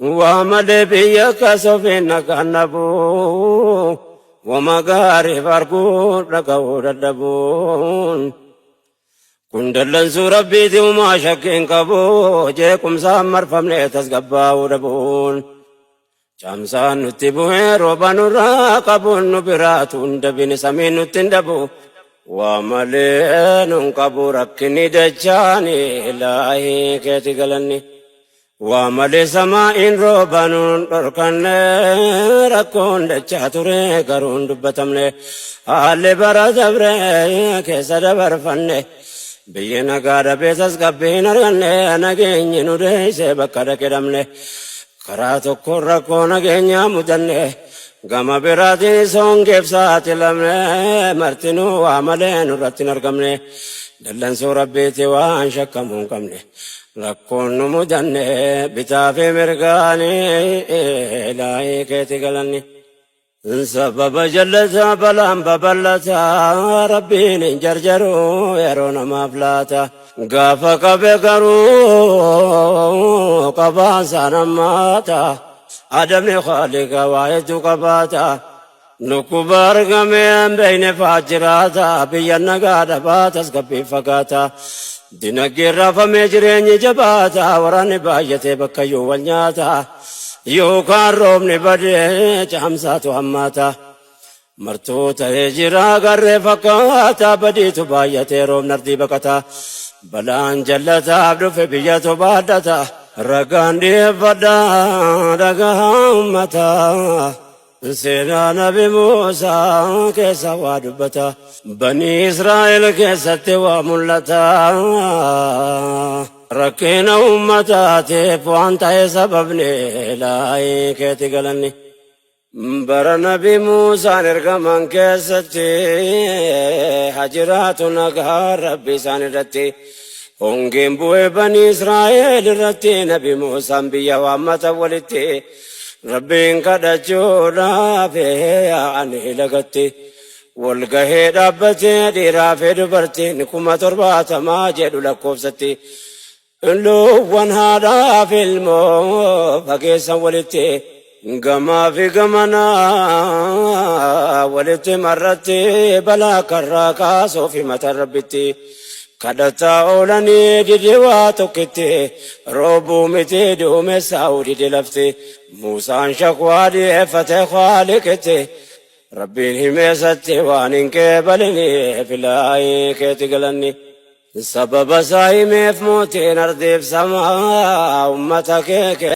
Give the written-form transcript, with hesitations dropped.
Waa malee biyya kasofiin nagaan dhabuu, wama gaariif arguu dhaga'uu dadhabuun. Kun dallansuu Rabbiiti umaa shakkiin qabu, jeequmsaan marfamne tasgabbaa'uu dhabuun. Caamsaan nutti bu'ee rooba nurraa qabuun nu biraatu hin dabine samiin nutti hin dhabu. Waa malee nun qabu rakkinni dachaani ilaahii keeti galanni. Waa malee samaa'iin rooba nun dhorkanne rakkoon dachaa ture garuu hin dubbatamne. Haalli bara dabre keessa dabarfanne biyyi nagaa dhabee tasgabbii hin arganne nageenyi nu deeyse bakka dhaqe dhabne. Karaa tokkoon rakkoo nageenyaa mudanne gama biraatiin hongeef saaxilamne martinuu waa malee nurratti hin argamne dallansuu Rabbiiti waan shakkamuu hin qabne rakkoon nu mudanne bitaa fi mirgaanii ilaahii keeti galanni. Sababa jallataa balaan babal'ataa Rabbiin hin jarjaru yeroo namaaf laata. Gaafa qabe garuu qabaan hammaata. Adamni khaaliqa waa hedduu qabaata. Dhukkuba argamee hin beekne fa'aa jiraata. Biyya nagaa dhabaa tasgabbii fagaata. Dinagdeen raafamee jireenyi jabaata. Waraanni baay'atee bakkayyuu wal nyaata. Yookaan roobni badee caamsaatu hammaata. Martuu ta'ee jira garree fakkaata badiitu baay'atee roobni ardii baqata. Balaan jallataaf dhufe biyyatu baadhata. Ragaan dhiyeeffadha dhagaa uummataa. Seenaa Nabi Muusaa keessa waa dubbata. Banii Israa'el keessatti waa mul'ata. Rakkina uummataatiif waan ta'e sababni ilaahii keeti galanni. Bara Nabi Muusaan ergaman keessatti hajiraatu nagaa Rabbi isaan irratti. Hongeen bu'ee banii Israa'el irratti Nabi Muusaan biyya waammata walitti. Rabbiin kadhachuudhaaf yaa'anii lagatti. Walgahee dhaabbatee dhiiraa fi dubartiin 70,000 jedhu lakkoofsatti. Loowwan haadhaa fi ilmoo fageessan walitti. Gamaa fi gamanaa walitti marratti balaa karraa kaasuu fi mataa Rabbitti. Kadhataa oolanii dide waa tokkitti roobuu miti duumessaa'uu dide lafti. Muusaan shakwaa dhiyeeffate Khaaliqitti. Rabbiin himeessatti waan hin qeebaliniif ilaahii keeti galanni. Sababa isaa himeef mootiin ardiif samaa ummata kee.